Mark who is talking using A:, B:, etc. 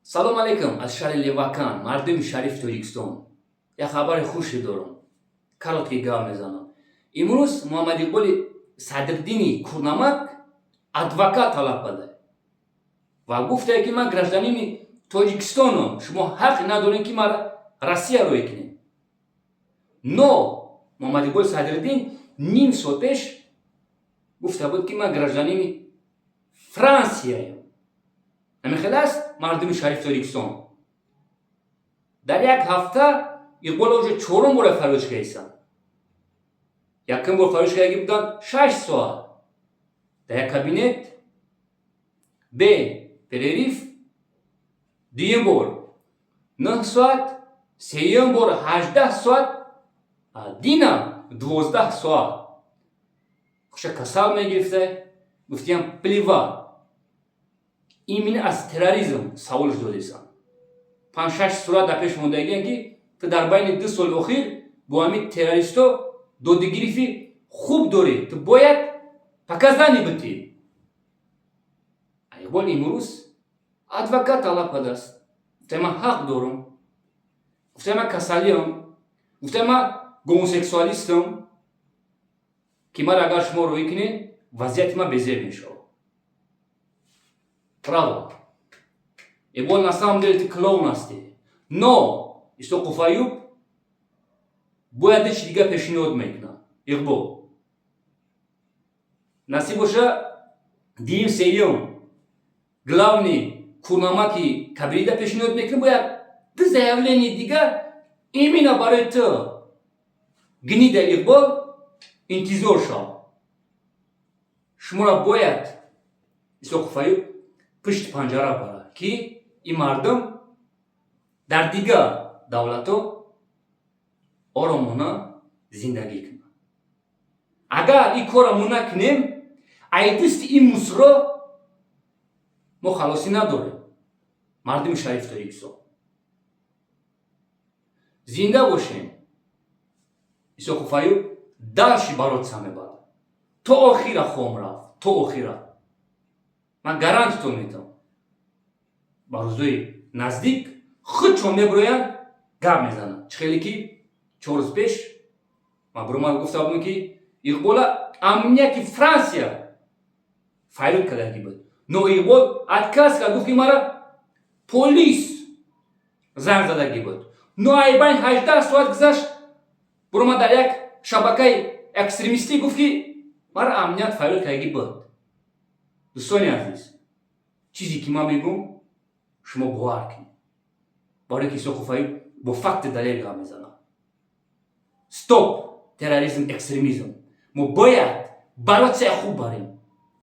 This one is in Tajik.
A: Салом алейкум аз шаҳри Левакан, мардуми шарифи Тоҷикистон. Як хабари хуше дорам. Короткий гап мезанам. Имрӯз Муҳаммад Иқболи Садриддини Курнамак адвокат талаб карда ва гуфтае, ки ман гражданини Тоҷикистонам, шумо ҳақ надорем, ки мара Россия рӯй кунем. Но Муҳаммад Иқболи Садриддин ним сол пеш гуфта буд, ки ман гражданини Франсияем. Ҳамин хел аст, мардуми шарифи Тоҷикистон. Дар як ҳафта Иқбол уже чорум бора фарёд кардисам. Якум бор фарёд кардаги буданд 6 соат дар як кабинет бе перерыв, дуюм бор 9 соат, сеюм бор 18 соат, дина 12 соат. Хуша касал мегирифта, гуфтиям: «Плевать». Именно аз терроризм саволш додесам. Панҷ шаш сурат дар пеш мондагиам, ки ту дар байни 2 соли охир бо ҳамин террористо додигирифи хуб дорӣ, ту бояд показания битӣ. Иқбол имрӯз адвокат талаб кардааст. Гуфта: «Ман ҳақ дорам». Гуфта: «Ман касалиам». Гуфта: «Ман гомосексуалистам, ки мара агар шумо рӯӣ кунед, вазъияти ман безеб мешавад». Право. Иқбол, на самом деле ты клоун ҳастӣ. Но Исоқуф Аюб бояд чи дига пешниҳод мекунад. Иқбол, насиб боша, дим сеюм главный курнамаки кабирида пешниҳод мекунад. Бояд ду заявление дига именно барои ту, гнида Иқбол, интизор шав. Шуморо бояд Исоқуф Аюб пушти панҷара барад, ки ин мардум дар дигар давлатҳо оромона зиндагӣ кунанд. Агар ин корро мо накунем, ай дасти ин мусро мо халосӣ надорем. Мардуми шариф Тоҷикистон, зинда бошем. Исоқуф Аюб дальше бороться мебарад, то охира хоҳам рафт, то охира. Ман гарантитон метавам, ба рӯзои наздик худшон мебироянд, гап мезананд. Чӣ хеле ки 4 рӯз пеш ман биромад, гуфта будам, ки Иқбола амнияти Франсия файрод кардагӣ буд, но Иқбол отказ кард, гуфт, ки мара полис занг задагӣ буд. Но айбайн 18 соат гузашт, биромад, дар як шабакаи экстремистӣ гуфт, ки мара амният файрод кардагӣ буд. Дӯстони азиз, чизе ки ман мегӯм, шумо бовар кунед, барое ки Исоқуф Аюб бо факти далел гап мезанад. Стоп терроризм, экстремизм! Мо бояд бороться хуб барем.